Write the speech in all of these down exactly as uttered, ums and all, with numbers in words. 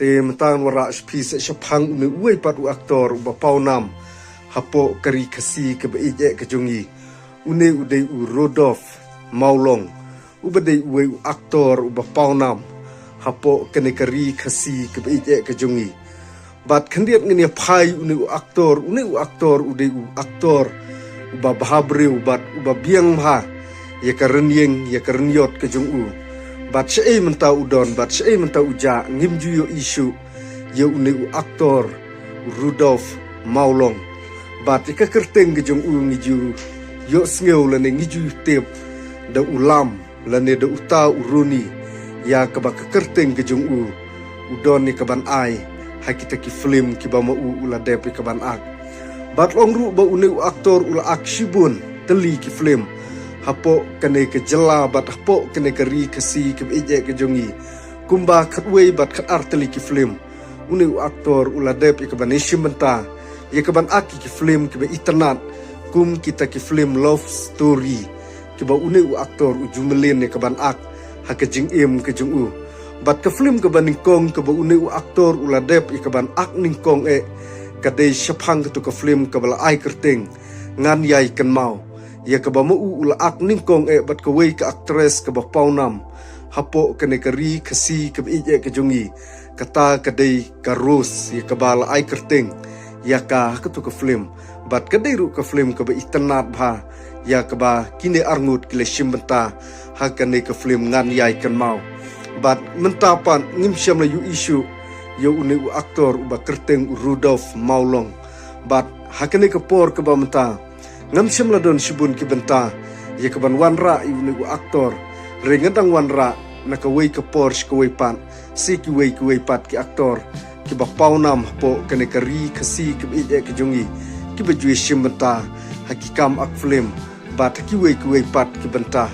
Te mynta ngan wanrah sha phi shaphang une uwei pat u aktor uba pawnam hapoh ka ri Khasi kaba ïeit eh ka jong ngi. Une u dei u Rudolf Mawlong, uba dei uwei u aktor uba pawnam hapoh kane ka ri Khasi kaba ïeit eh ka jong ngi. Bad khyndiat ngin ïa phai une u aktor, une u aktor u dei u aktor uba bha briew bad uba biang bha ïa ka rynïeng, ïa ka rynïot ka jong u. Bad shaei mynta u don, bad shaei mynta u jah, ngim ju ïohi shuh ïa une u aktor u Rudolf Mawlong. Bad ïa ka kyrteng ka jong u ngi ju ïohsngew lane ngi ju tip da u Lam lane da uta u Runi, ïa kaba ka kyrteng ka jong u u don ïa kaban ai ha kita ki film kiba ma u u la dep ïa kaban ak. Bad long ruh ba une u aktor u la ak shibun tylli ki film hapoh kane ka jylla bad hapoh kane ka ri Khasi kaba ïeit eh ka jong ngi, kumba khatwei bad khatar tylli ki film. Une u aktor u la dep ïa kaban ïashim bynta ïa kaban ak ïa ki film kiba itynnad, kum kita ki film love story kiba une u aktor u ju mlien ïa kaban ak ha ka jingim ka jong u. Bad ka film kaba nyngkong kaba une u aktor u la dep ïa kaban ak nyngkong eh ka dei shaphang katu ka film kaba la ai kyrteng Ngan Ïai Kynmaw, ïa kaba ma u u la ak nyngkong eh bad kawei ka actress kaba pawnam hapoh kane ka ri Khasi kaba ïeit eh ka jong ngi, kata ka dei ka Rose, ïa kaba la ai kyrteng ïa ka ha katu ka film. Bad ka dei ruh ka film kaba itynnad bha ïa kaba kine arngut ki la shim bynta ha kane ka film Ngan Ïai Kynmaw. Bad mynta pat ngim shym la ïohi shuh ïa une u aktor uba kyrteng u Rudolf Mawlong. Bad ha kane ka por kaba mynta ngam shym la don shibun ki bynta ïa kaban wanrah ïa une u aktor, hynrei nga dang wanrah na kawei ka por sha kawei pat, sha kiwei kiwei pat ki aktor kiba pawnam hapoh kane ka ri Khasi kaba ïeit eh ka jong ngi, kiba ju ïashim bynta ha ki kam ak film bad ha kiwei kiwei pat ki bynta.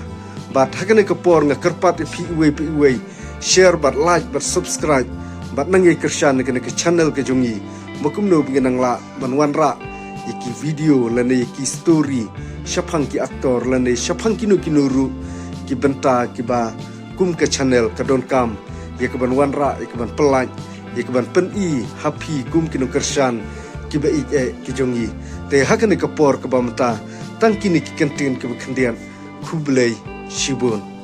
Bad ha kane ka por nga kyrpad ïa phi iwei pa iwei, share bad like bad subscribe bad nang ïai kyrshan ïa kane ka channel ka jong ngi, ba kumno ba ngin nang lah ban wanrah ïa ki video lane ïa ki story shaphang ki aktor lane shaphang kino kino ruh ki bynta kiba kum ka channel ka donkam ïa kaban wanrah, ïa kaban pyllait, ïa kaban pyni ha phi kum ki nongkyrshan kiba ïeit eh ki jong ngi. Te ha kane ka por kaba mynta tang kine ki kyntien kiba khyndiat. Khublei shibun.